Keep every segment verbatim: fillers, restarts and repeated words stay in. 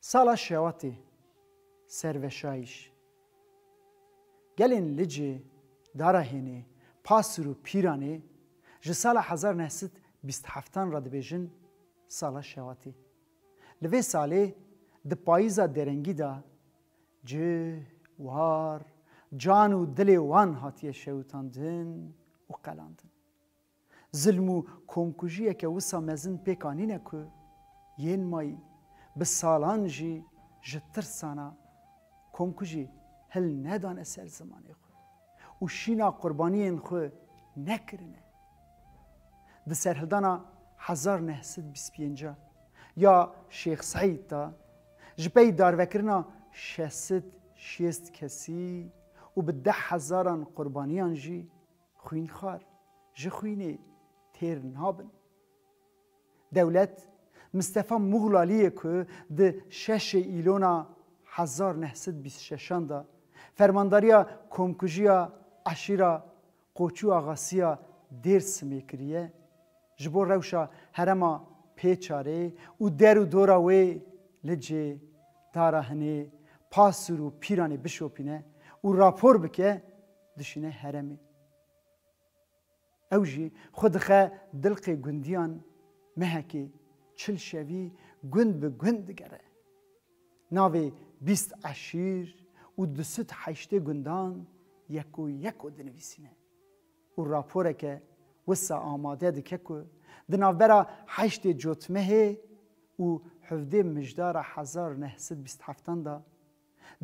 Sala şewatê, serveşayîş. Gelên Licê, Darahênê, Pasûr û Pîranê ji sala hezar neh sed bîst heftan re dibêjin sala şewatê. Li vê salê di payîza derengî de cih, war, can û dilê wan hatiye şewitandin û qelandin. Zilm û komkujiyeke wisa mezin pêk anîne ku yên mayî bi salan jî ji tirsana komkujî hil nedane ser zimanê xwe û şîna qurbaniyên xwe nekirine. Di serhildana hezar neh sed bîst pênc ya Şêx Seîd de ji pey darvekirina şeş sed şêst kesî û bi deh hezaran qurbaniyan jî xwînxar ji xwînê têr nabin. Dewlet Mistefa Muglaliyê ku di şeşê Îlona hezar neh sed bîst şeşan de fermandariya komkujiya eşîra Qoçû Axasiya Dêrsimê kiriye, ji bo rewşa herema Pêçarê û der û dora wê Licê, Darahinê, Pasûr û Pîranê bişopîne û rapor bike, dişîne heremê. Ew jî xwe dixe dilqê gundiyan, mehekê çil şevî gund bi gund digere. Navê bîst eşîr û du sed heştê gundan yeko yeko dinivîsîne û raporeke wisa amade dike ku di navbera heştê Cotmehê û hevdê Mijdara hezar neh sed bîst heftan de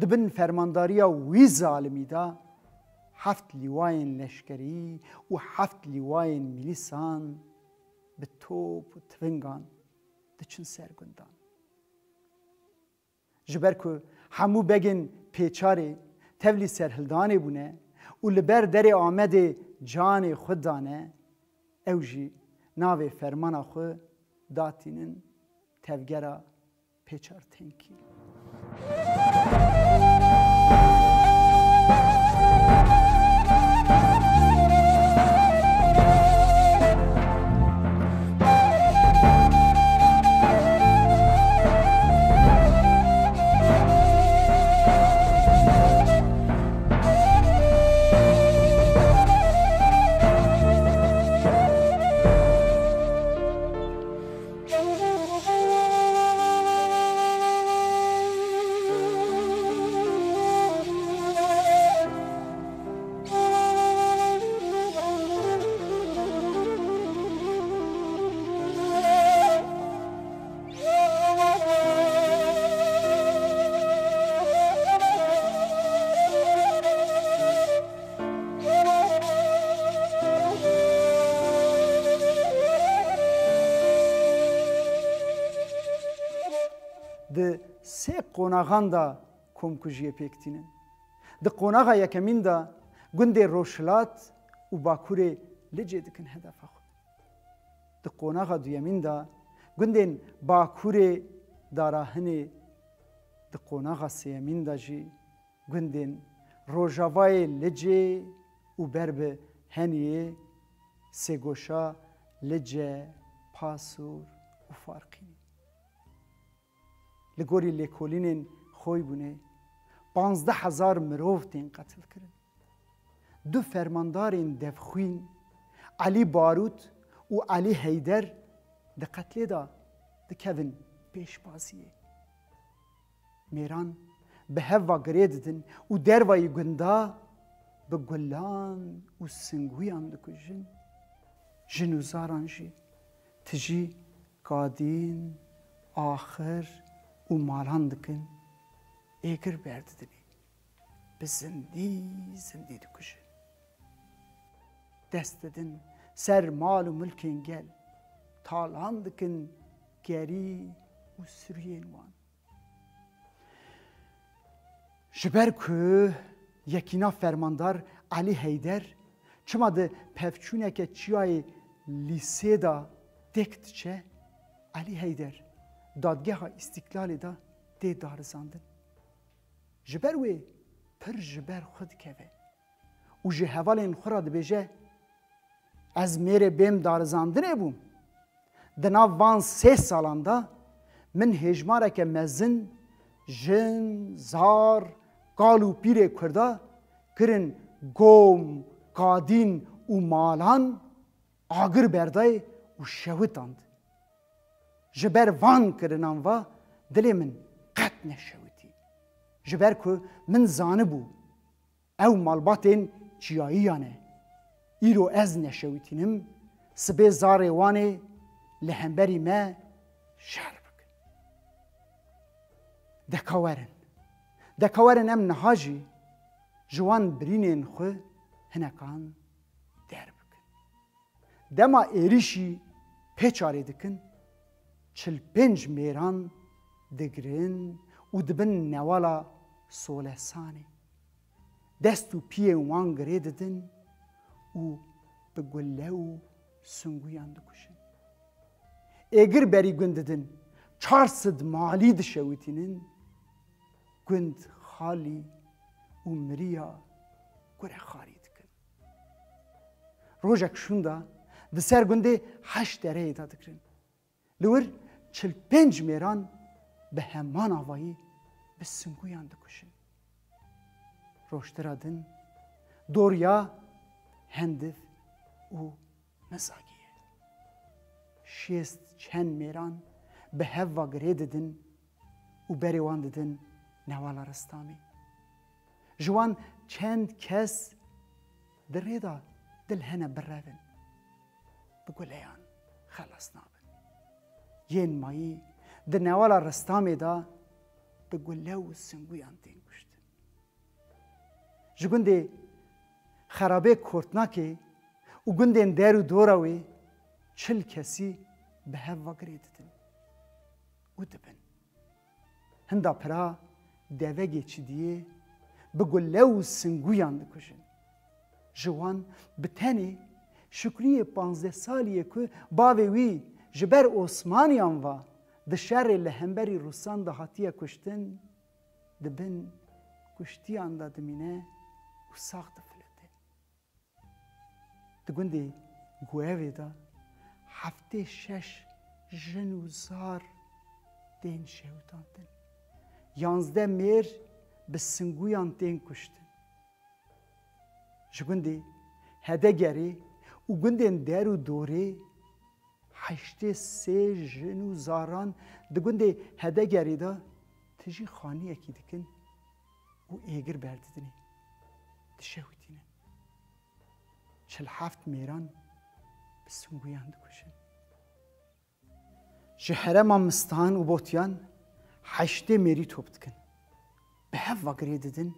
di bin fermandariya wî zalimî de heft lîwayên leşkerî û heft lîwayên milîsan bi top û tivingan diçin ser gundan. Ji ber ku hemû begên Pêçarê tevlî serhildanê bûne û li ber derê Amedê canê xwe dane, ew jî navê fermana xwe datînin Tevgera Pêçar Tenkî. Di sê qonaxan de komkujiyê pêk tînin. Di qonaxa yekemîn de gundê Rojhilat û Bakurê Licê dikin hedefa xwe. Di qonaxa duyemîn de gundên Bakurê Darahinê, di qonaxa sêyemîn de jî gundên Rojavayê Licê û ber bi Heniyê, Sêgoşa, Lice, Pasûr û Farqînê. Li gorî lêkolînên Xoybûnê panzdeh hezar mirov tên qetilkirin. Du fermandarên devxwîn Elî Barût û Elî Heyder di qetlê de dikevin pêşbaziyê. Mêran bi hev ve girê didin û dervayî gunda bi gulan û singûyan dikujin. Jin û zaran jî tijî kadîn, axir û malan dikin, êgir berdidinê. Bi zindî zindî dikujin. Dest didin ser mal û milkên gel, talan dikin gerî û siruyên wan. Ji ber ku yekîna fermandar Elî Heyder çima di pevçûneke çiyayê Lîsê de têk diçe, Elî Heyder dadgeha Îstîklalê de tê darizandin. Ji ber wê pir ji ber xwe dikeve û ji hevalên xwe re dibêje, Ez mêrê bêm darizandinê bûm. Di nav van sê salan de min hêjmareke mezin Jin, zar, kal û pîrê Kurda kirin gom, kadîn û malan agir berdayê û şewitand. Ji ber van kirinan va dilê min qet neşewitî. Ji ber ku min zanibû ew malbatên çiyayiyan e. Îro ez neşewitînim, sibê zarê wan ê li hemberî me şer bikin. Deka werin. Deka werin em niha jî ji wan birînên xwe hinekan derbikin. Dema êrîşî pê çarê dikin, çil pênc mêran digirin û dibin newala Solesanê. Dest û piyên wan girê didin û bi gule û singuyan dikujin. Êgir berî gund didin, çar sed malî dişewitînin, gund xalî û miriya gurexarî dikin. Rojek şûnda di ser gundê Heşt Dereyê de digirin. Li wir çil pênc mêran bi heman avayî bi singuyan dikujin. Rojtira din doriya Hendiv û Mizagî ye. Şêst çend mêran bi hev ve girê didin û berê wan didin newala Ristamê. Ji wan çend kes di rê de dil hene birevin, bi guleyan xelas nabin. Yên mayî di newala Ristamê de bi gule û singuyan tên kuştin. Ji gundê Xerabê Kortnakê û gundên der û dora wê çil kesî bi hev ve girê didin û dibin. Hinda pira devegê Çidiyê bi gule û singuyan dikujin. Ji wan bi tenê Şukriyê panzdeh salî ye ku bavê wî ji ber Osmaniyan ve di şerê li hemberî Rûsan de hatiye kuştin, di bin kuştiyan de dimîne û sax difilite. Di gundê Guevê de heftê şeş jin û zar tên şewitandin. Yanzdeh mêr bi singuyan tên kuştin. Ji gundê Hedegerê û gundên der û dorê heştê sê jin û zaran di gundê Hedegerê de tijî xaniyekî dikin û êgir berdidinê, dişewitînin. Çil heft mêran bi singuyan dikujin. Ji herêma Mistan û Botiyan heştê mêrî top dikin. Bi hev ve girê didin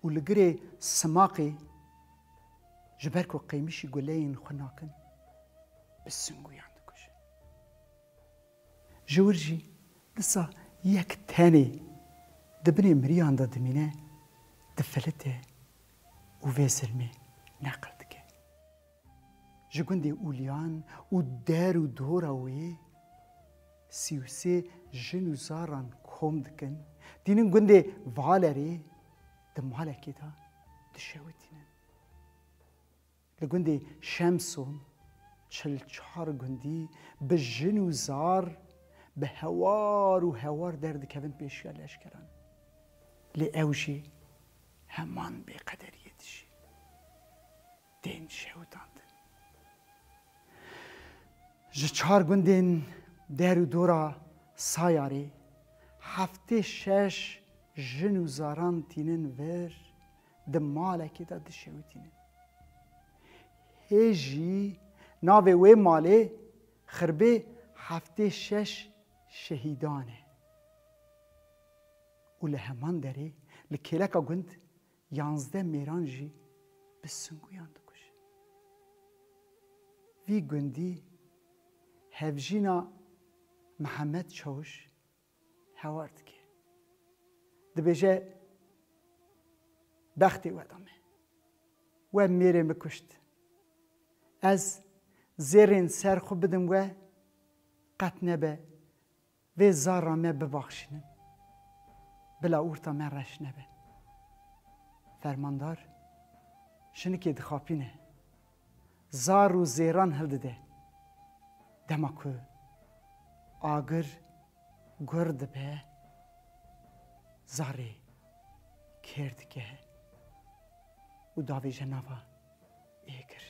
û li girê Simaqê, ji ber ku qêmişî guleyên xwe nakin, bi singuyan dikujin. Ji wir jî disa yek tenê di binê miriyan de dimîne, difilite û vê zilmê neqil dike. Ji gundê Ûliyan û der û dora wê sî û sê jin û zaran kom dikin, tînin gundê Valerê, di malekê de dişewitînin. Li gundê Şemson çil çar gundî bi jin û zar, bi hewar û hewar derdikevin pêşiya leşkeran. Lê ew jî heman bêqederiyê dijî. Tên şewitandin. Ji çar gundên der û dora Sayarê heftê şeş jin û zaran tînin vir, di malekê de dişewitînin. Hê jî navê wê malê xirbê heftê şeş şehîdan e. Û li heman derê, li kêleka gund, yanzdeh mêran jî bi singuyan dikuje. Vî gundî hevjîna Mihemed Çawiş hewar dike. Dibêje, bextê we da me. We mêrê min kuşt. Ez zêrên ser xwe bidim we, qet nebe vê zara me bibaxşînin. Bila orta me reş nebe. Fermandar jinikê dixapîne. Zar û zêran hildide. Dema ku agir gur dibe, zarê kêr dike û davêje nava êkir.